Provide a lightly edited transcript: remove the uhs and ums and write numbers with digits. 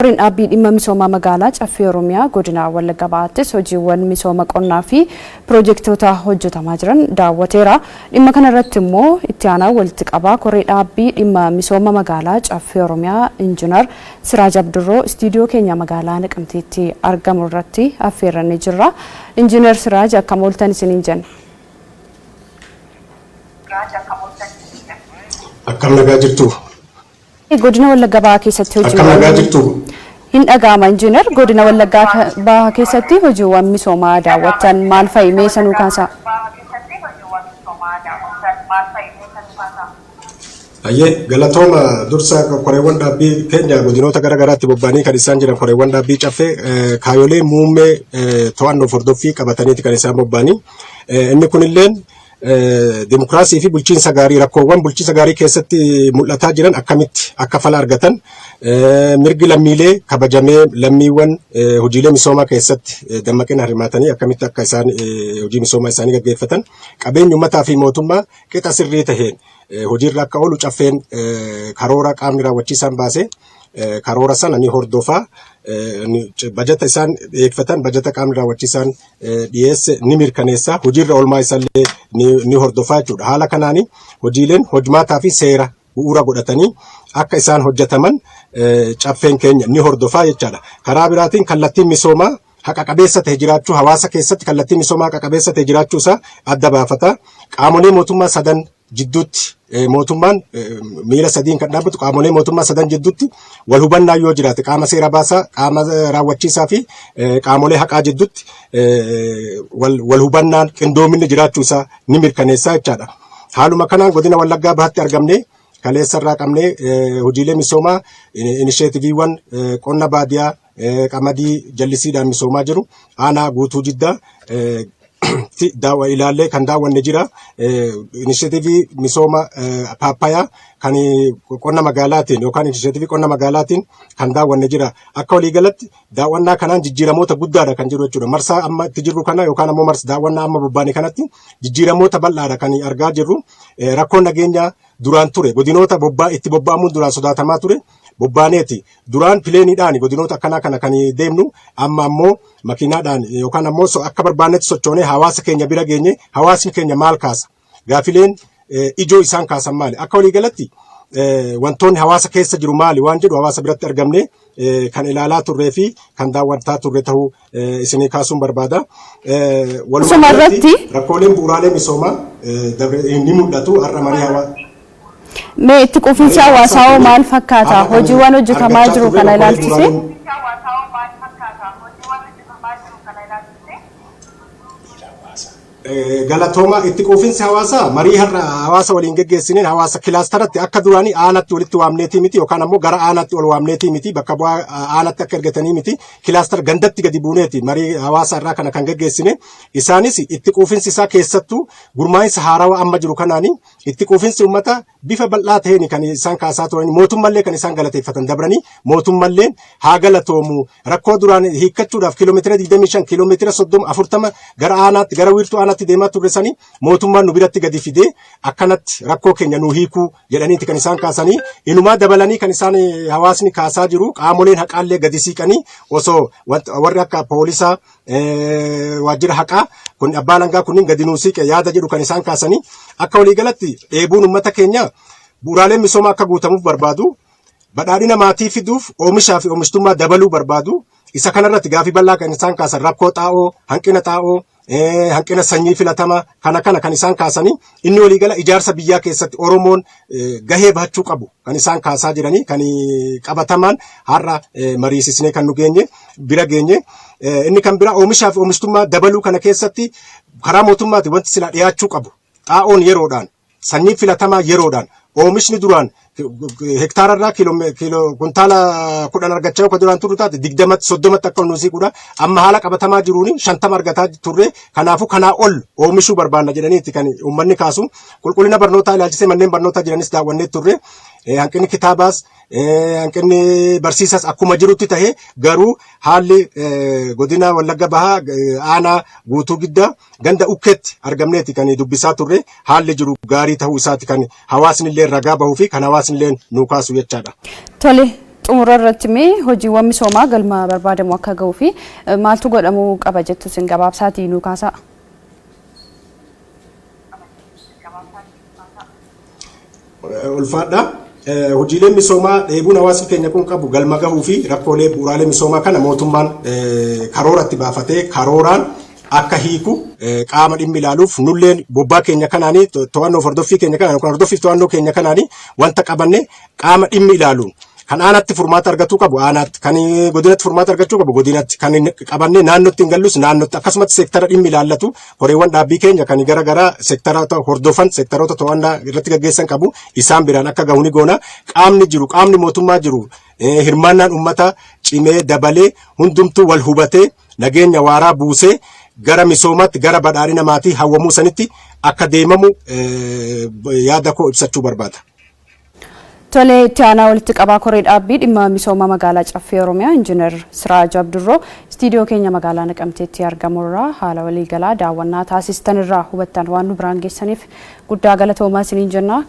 Koreen Dhaabbii Dhimma Misoomaa Magaalaa Caffee Oromiyaa Godina Wallagga Bahaattis hojiiwwan misooma qonnaa fi piroojektoota hojjetamaa jiran daawwateera. Dhimma kana irratti immoo itti aanaa walitti qabaa Koree Dhaabbii Dhimma Misooma Magaalaa Caffee Oromiyaa Injinar Siraaj Abdurroo istiidiyoo keenya magaalaa Naqamteetti argamu irratti affeerrannee jirra. Injinar Siraaj, akkam ooltan isiniin jenna. Akkam nagaa jirtu? Godina Wallagga Bahaa keessatti Akkam nagaa hojiiwwan jirtu? Hin dhaga'ama, Injiinar. Godina Wallaggaa Bahaa keessatti hojiiwwan misoomaa daawwattan maal fa'i? Mee isa nuu kaasaa. Ayyee, galatooma. Dursa koreewwan dhaabbii keenya godinoota gara garaatti bobba'anii kan isaan jiran, koreewwan dhaabbii Caffee kaayolee muummee to'annoo hordoffii qabataniiti kan isaan bobba'anii. Inni kunilleen dimokiraasii fi bulchiinsa gaarii, rakkoowwan bulchiinsa gaarii keessatti mul'ataa jiran akkamitti akka fala argatan, mirgi lammiilee kabajamee lammiiwwan hojiilee misoomaa keessatti dammaqina hirmaatanii akkamitti akka isaan hojii misoomaa isaanii gaggeeffatan, qabeenyi uummataa fi mootummaa qixa sirrii taheen hojiirra akka oolu, Caffeen karoora qaamni raawwachiisaan baase karoora sana ni hordofaa. Bajata isaan dhiyeeffatan, bajata qaamni raawwachiisaan dhiyeesse ni mirkaneessa, hojiirra oolmaa isaallee ni hordofaa jechuudha. Haala kanaani hojiileen hojmaataa fi seera bu'uura godhatanii akka isaan hojjetaman Caffeen keenya ni hordofaa jechaadha. Karaa biraatiin kallattiin misoomaa haqa qabeessa ta'e jiraachuu, hawaasa keessatti kallattiin misoomaa haqa qabeessa ta'e jiraachuu isaa adda baafata. Qaamolee mootummaa sadan jidduutti, mootummaan miila sadiin kan dhaabbatu, qaamolee mootummaa sadan jidduutti wal hubannaa yoo jiraate, qaama seera baasaa, qaama raawwachiisaa fi qaamolee haqaa jidduutti wal hubannaan qindoominni jiraachuu isaa ni mirkaneessaa jechaadha. Haaluma kanaan godina Wallaggaa Bahaatti argamnee kaleessa irraa qabnee hojiilee misoomaa, inisheetiviiwwan qonna baadiyaa qamadii jallisiidhaan misoomaa jiru aanaa Guutuu Jiddaa ilaallee kan daawwanne jira. Inisheetivii misooma paappayaa kan qonna magaalaatiin yookaan inisheetivii qonna magaalaatiin kan daawwanne jira. Akka waliigalatti daawwannaa kanaan jijjiiramoota guddaadha kan jiru jechuudha. Marsaa amma itti jirru kana yookaan ammoo marsa daawwannaa amma bobbaane kanatti jijjiiramoota bal'aadha kan argaa jirru. Rakkoon nageenyaa duraan ture, godinoota bobbaa itti bobba'amuun duraan sodaatamaa ture bobbaaneeti. Duraan pileeniidhaan godinoota akkanaa kana kan deemnu, amma ammoo makiinaadhaan yookaan ammoo akka barbaannetti sochoonee hawaasa keenya bira geenye, hawaasni keenya maal kaasa? Gaafileen ijoo isaan kaasan maali? Akka waliigalatti wantoonni hawaasa keessa jiru maali waan jedhu hawaasa biratti argamne kan ilaalaa turree fi kan daawwataa turre ta'uu isinii kaasuun barbaada. Walumaa galatti rakkooleen bu'uuraalee misoomaa ni mul'atu har'a marii hawaa. Mee itti quufinsi hawaasaa hoo maal fakkaata? Hojiiwwan hojjetamaa jiru kana ilaalchisee? Galatooma. Itti quufinsi hawaasaa marii har'a hawaasa waliin geggeessineen, hawaasa kilaastaratti akka duraanii aanatti walitti waamneetii miti yookaan ammoo gara aanaatti ol waamneetii miti, bakka bu'aa aanatti akka ergatanii miti, kilaastara gandatti gadi buuneeti marii hawaasa irraa kana kan geggeessine. Isaanis itti quufinsi isaa keessattuu gurmaa'insa haarawaa amma jiru kanaanii itti quufinsi uummata bifa bal'aa ta'een kan isaan kaasaa turan, mootummallee kan isaan galateeffatan dabranii, mootummalleen haa galatoomu, rakkoo duraan hiikkachuudhaaf kiiloomeetira 25, kiiloomeetira 30, 40 gara aanaatti, gara wiirtuu aanaatti deemaa turre sanii mootummaan nu biratti gadi fidee akkanatti rakkoo keenya nu hiikuu jedhaniiti kan isaan kaasanii. Inumaa dabalanii kan isaan hawaasni kaasaa jiru, qaamoleen haqaallee gadi siiqanii osoo warri akka poolisaa, waajjira haqaa kun, abbaa alangaa kunniin gadi nuu siiqe yaada jedhu kan isaan kaasanii. Akka waliigalatti dheebuun uummata keenya bu'uuraaleen misoomaa akka guutamuuf barbaadu, badhaadhina maatii fiduuf oomishaa fi oomishtummaa dabaluu barbaadu. Isa kanarratti gaafii bal'aa kan isaan kaasan rakkoo xaa'oo, hanqina xaa'oo, hanqina sanyii filatama kana kana kan isaan kaasanii. Inni waliigala ijaarsa biyyaa keessatti Oromoon gahee bahachuu qabu kan isaan kaasaa jiranii kan qabatamaan har'a mariisisnee kan nu geenye bira geenye. Inni kan biraa oomishaa fi oomishtummaa dabaluu kana keessatti karaa mootummaati wanti silaa dhiyaachuu qabu, xaa'oon yeroodhaan, sanyiin filatamaa yeroodhaan, oomishni duraan hektaararraa kiiloo kuntaala 10 argachaa yoo duraan turru taate 20tti, 30tti akka nu siquudha. Amma haala qabatamaa jiruun 50 argataa turre, kanaafuu kanaa ol oomishuu barbaanna jedhaniiti kan uummanni kaasu. Qulqullina barnootaa ilaalchisee manneen barnootaa jiranis daawwannee turre. Hanqinni kitaabaas, hanqinni barsiisaas akkuma jirutti ta'e, garuu haalli godina Wallagga Bahaa aanaa Guutuu Giddaa ganda Ukkeetti argamneeti kan dubbisaa turre, haalli jiru gaarii ta'uu isaati kan hawaasni illee ragaa bahuu fi kan hawaasni illee nu kaasu jechaadha. Tole. Xumura irratti mee hojiiwwan misoomaa galma barbaadamu akka ga'uu fi maaltu godhamuu qaba jettu isin gabaabsaatii nuu kaasaa. Ulfaadha. Hojiileen misoomaa dheebuun hawaasni keenya kun qabu galma gahuu fi rakkoolee bu'uuraalee misoomaa kana mootummaan karoora itti baafatee karooraan akka hiiku qaama dhimmi ilaaluuf nulleen bobbaa keenya kanaanii to'annoo hordoffii keenya kanaan yookaan hordoffiif to'annoo keenya kanaanii wanta qabanne qaama dhimmi ilaaluun kan aanaatti furmaata argatuu qabu aanaatti, kan godinatti furmaata argachuu qabu godinatti, kan qabannee naannootti hin gallus naannootti, akkasumatti seektara dhimmi ilaallatu horeewwan dhaabbii keenya kan gara garaa seektara hordofan, seektaroota to'annaa irratti gaggeessan qabu, isaan biraan akka gahu ni goona. Qaamni jiru, qaamni mootummaa jiru, hirmaannaan uummata cimee dabalee hundumtuu wal hubatee nageenya waaraa buusee gara misoomaatti, gara badhaadhina maatii hawwamuu sanitti akka deemamu yaada koo ibsachuu barbaada. Tolee, itti aanaa walitti qabaa koree dhaabbii dhimma misooma magaalaa Caffee Oromiyaa Injiinar Siraaj Abdurroo, istiidiyoo keenya magaalaa Naqamteetti argamurraa haala waliigalaa daawwannaa taasistan irraa hubattan waan nu biraan geessaniif guddaa galatoomaa isiniin jenna.